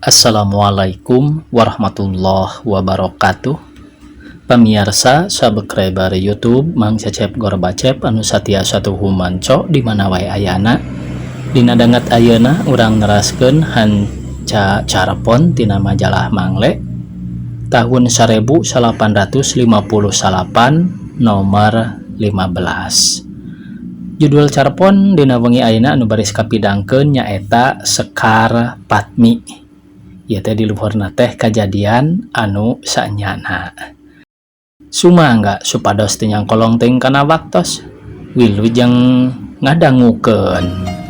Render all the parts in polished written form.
Assalamualaikum warahmatullahi wabarakatuh. Pamiarsa subscriber YouTube Mang Cecep Gorbacep anu satia satuhu manco di mana wae ayana. Dina danget ayeuna urang neraskeun hanca carepon tina majalah Mangle tahun 1858 nomor 15. Judul carepon dina wengi ayeuna anu baris kapidangkeun nyaeta Sekar Patmi. Ieu teh di luhurna teh kajadian anu sanyana. Sumangga supados teu nyangkolong teuing kana waktos. Wilujeng ngadangukeun.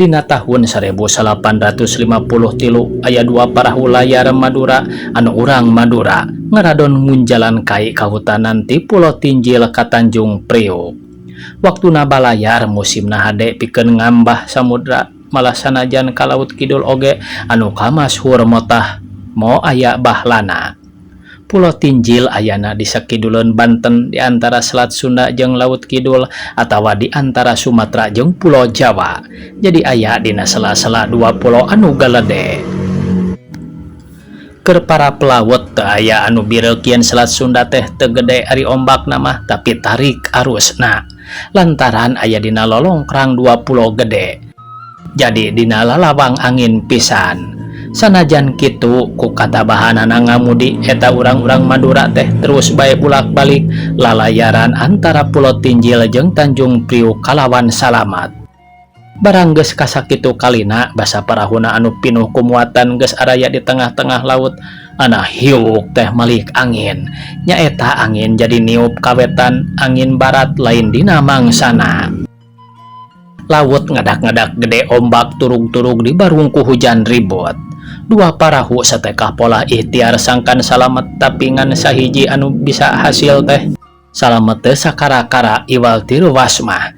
Dina tahun 1853 aya dua parahu layar Madura anu urang Madura ngaradon ngunjalan kai kahutanan ti Pulo Tinjil ka Tanjung Priok. Waktuna balayar musimna hade pikeun ngambah samudra malah sanajan ka Laut Kidul oge anu kamashur motah mo aya bahlana. Pulo Tinjil ayana di sakiduleun Banten di antara Selat Sunda jeung Laut Kidul atawa di antara Sumatera jeung Pulo Jawa. Jadi aya dina sela-sela dua pulo anu galede. Keur para pelaut teu aya anu bireukieun Selat Sunda teh teu gede ari ombakna mah tapi tarik arusna. Lantaran aya dina lolongkrang dua pulo gede. Jadi dina lalawang angin pisan. Sanajan kitu ku katabahanana ngamudi eta urang-urang Madura teh terus bae bulak-balik lalayaran antara Pulo Tinjil jeung Tanjung Priok kalawan salamat. Barang geus kasakitu kalina basa parahuna anu pinuh ku muatan geus araya di tengah-tengah laut ana hiuk teh malik angin. Nyaeta angin jadi niup kawetan angin barat lain dina mangsana. Laut ngadak-ngadak gede ombak turug-turug di barungku hujan ribut. Dua parahu satekah pola ikhtiar sangkan salamet tapi ngan sahiji anu bisa hasil teh. Salamet teh sakara-kara iwal ti ruas mah.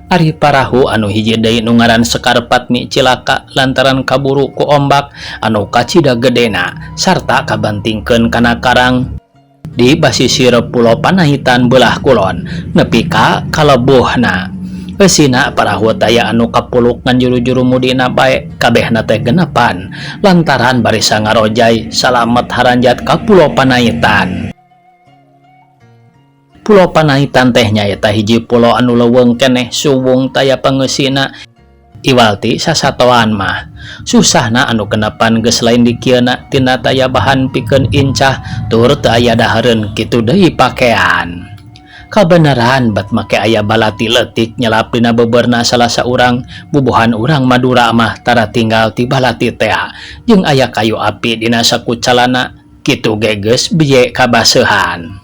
Ari parahu anu hiji deui nu ngaran Sekar Patmi cilaka lantaran kaburu ku ombak anu kacida gedena sarta kabantingkeun kana karang di basisir Pulo Panaitan belah kulon nepi ka kalebuhna. Eusina parahu taya anu kapuluk ngan juru-juru mudina bae kabehna teh genepan lantaran barisa ngarojai salamet haranjat ka Pulo Panaitan. Pulo Panaitan teh nyaeta hiji pulo anu leuweung keneh suwung taya pangeusina iwal ti sasatoan mah. Susahna anu genepan geus lain dikieuna tina taya bahan pikeun incah tur teu aya dahareun kitu deui pakean. Kabeneran bat make aya balati leutik nyelap dina beberna salah saurang bubuhan urang Madura mah tara tinggal ti balati tea jeung aya kayu api dina saku calana kitu ge geus biye kabaseuhan.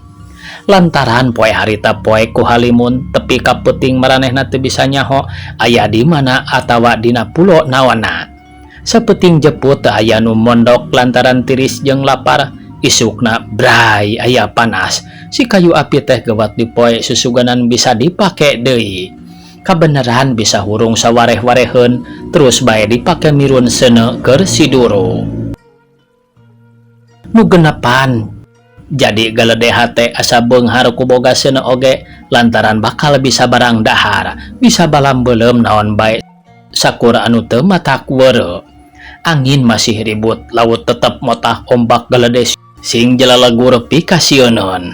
Lantaran poe harita poe ku halimun tepi ka peuting maranehna teu bisa nyaho aya di mana atawa dina pulo naonna. Sapeuting jeput teu aya nu mondok lantaran tiris jeung lapar. Isukna bray aya panas si kayu api teh gewat dipoe susuganan bisa dipake deui. Kabeneran bisa hurung sawareh-wareheun terus bae dipake mirun seuneu keur siduru. Nu genepan jadi galede hate asa beunghar ku boga seuneu oge lantaran bakal bisa barang dahar bisa balam beuleum naon bae sakur anu teu matak weureu. Angin masih ribut laut tetep motah ombak galede sing jelalegur pikasieuneun.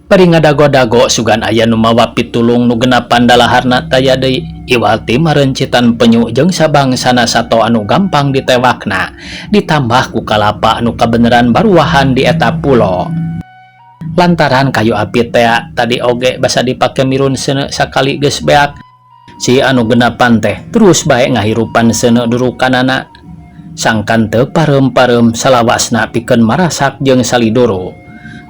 Bari ngadago-dago sugan aya nu mawa pitulung nu genapan dalaharna taya deui iwal ti marencitan penyu jeung sabangsana sato anu gampang ditewakna ditambah ku kalapa anu kabeneran baruahan di eta pulo. Lantaran kayu api tea tadi oge basa dipake mirun seuneu sakali geus beak si anu genapan teh terus bae ngahirupan seuneu durukanana. Sangkan teu pareum-pareum salawasna pikeun marasak jeung saliduru.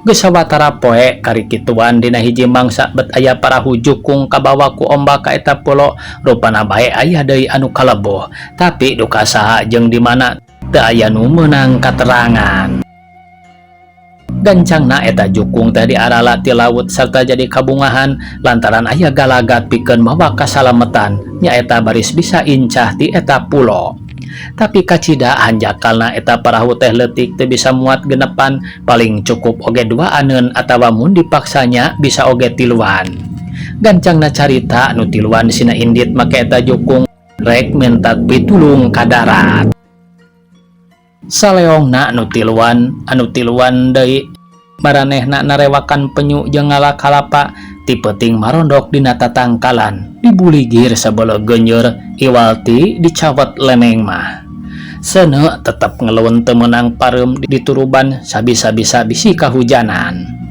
Geus sawatara poe kari kituan dina hiji mangsa bet aya parahu jukung kabawa ku ombak ka eta pulo, rupana bae aya deui anu kaleboh, tapi duka saha jeung di mana teu aya nu meunang katerangan. Gancangna eta jukung teh diarala ti laut sarta jadi kabungahan lantaran aya galagat pikeun mawa kasalametan nyaeta baris bisa incah ti eta pulo. Tapi kacida hanjakalna eta parahu teh leutik teu bisa muat genepan, paling cukup oge duaaneun atawa mun dipaksanya bisa oge tiluan. Gancangna carita nu tiluan sina indit make eta jukung rek minta pitulung ka darat. Saleongna nu tiluan, anu tiluan deui maranehna narewakan penyu jeung ngala kalapa ti peuting marondok dina tatangkalan dibuligir sabeuleuh geunjeur iwal ti dicawet lemeng mah. Seuneu tetep ngeluun teu meunang pareum dituruban sabisa-bisa bisi kahujanan.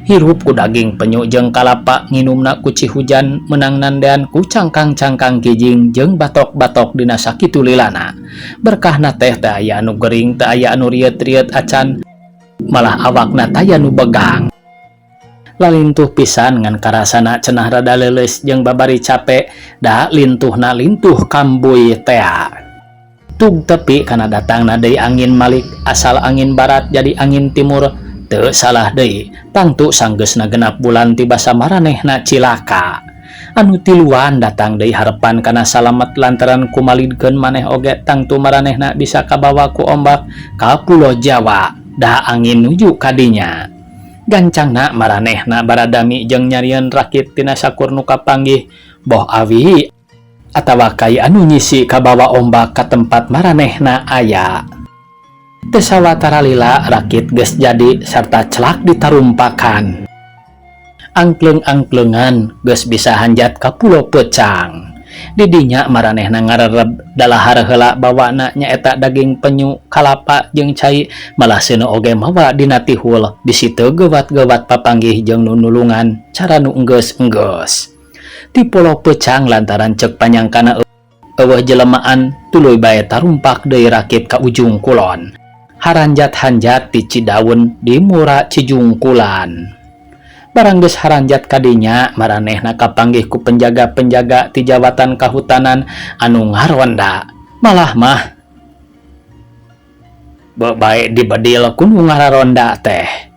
Hirup ku daging penyu jeung kalapa, nginumna ku ci hujan, meunang nandean ku cangkang-cangkang kijing jeung batok-batok dina sakitu lilana. Berkahna teh teu aya anu gering, teu aya anu rieut-rieut acan, malah awakna taya nu begang. Lalintuh pisan ngan karasana cenah rada leuleus jeung babari cape da lintuhna lintuh kambuy tea. Tug tepi kana datangna deui angin malik, asal angin barat jadi angin timur teu salah deui, tangtu sanggeusna genap bulan tibasa maranehna cilaka. Anu tiluan datang deui harepan kana salamet lantaran kumalidkeun maneh oge tangtu maranehna bisa kabawa ku ombak ka pulo Jawa da angin nuju kadinya. Gancangna maranehna baradami jeung nyarieun rakit tina sakur nu kapanggih, boh awi atawa kai anu nyisi kabawa ombak ka tempat maranehna aya. Teu sawatara lila rakit geus jadi sarta celak ditarumpakan. Angkleung-angkleungan geus bisa hanjat ka Pulo Peucang. Di dinya maranehna ngarereb dalahar heula bawana nyaeta daging penyu, kalapa jeung cai, malah seuneu oge mawa dina tihul bisi teu geuwat-geuwat papanggih jeung nu nulungan cara nu enggeus-enggeus. Ti Pulo Peucang lantaran ceuk panyangkana euweuh jelemaan tuluy bae tarumpak deui rakit ka ujung kulon. Haranjat-hanjat ti Cidaun di Mura Cijungkulan. Barang geus haranjat kadinya maranehna kapanggih ku penjaga-penjaga ti jabatan kahutanan anu ngaronda. Malah mah bae dibedil ku nu ngararonda teh.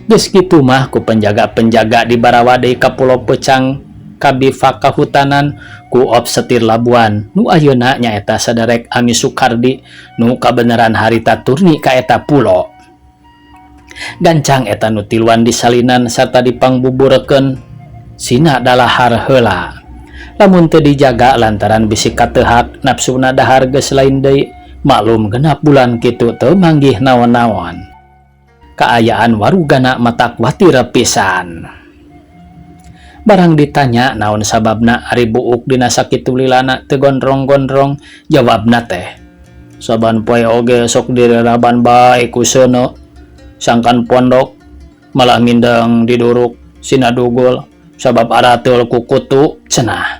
Geus kitu mah ku penjaga-penjaga dibarawa deui ka Pulo Peucang ka bivak kahutanan ku opsetir Labuan nu ayeuna nyaeta saderek Ami Sukardi nu kabeneran harita turni ka eta pulo. Gancang eta nu tiluan disalinan sarta dipangbuburekeun sina dalahar heula. Lamun teu dijaga lantaran bisi katehak nafsuna dahar geus lain deui, maklum genap bulan kitu teu manggih naon-naon. Kaayaan warugana matak watir pisan. Barang ditanya naon sababna ari buuk dina sakitu lilana teu gondrong-gondrong, jawabna teh saban poe oge sok direraban bae ku seuneu sangkan pondok malah mindeng diduruk sina dugul sabab arateul ku kutu cenah.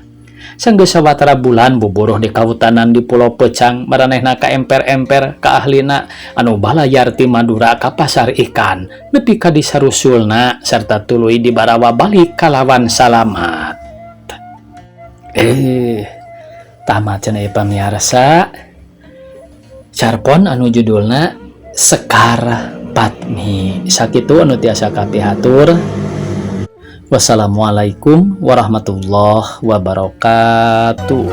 Sanggeus sawatara bulan buburuh di kahutanan di Pulo Peucang maranehna ka emper-emper ka ahlina anu balayar ti Madura ka pasar ikan nepi ka disarusulna sarta tuluy dibarawa balik kalawan salamat. Tamat cenah pamiarsa carpon anu judulna Sekar Patmi. Sakitu anu tiasa kapihatur. Wassalamualaikum warahmatullahi wabarakatuh.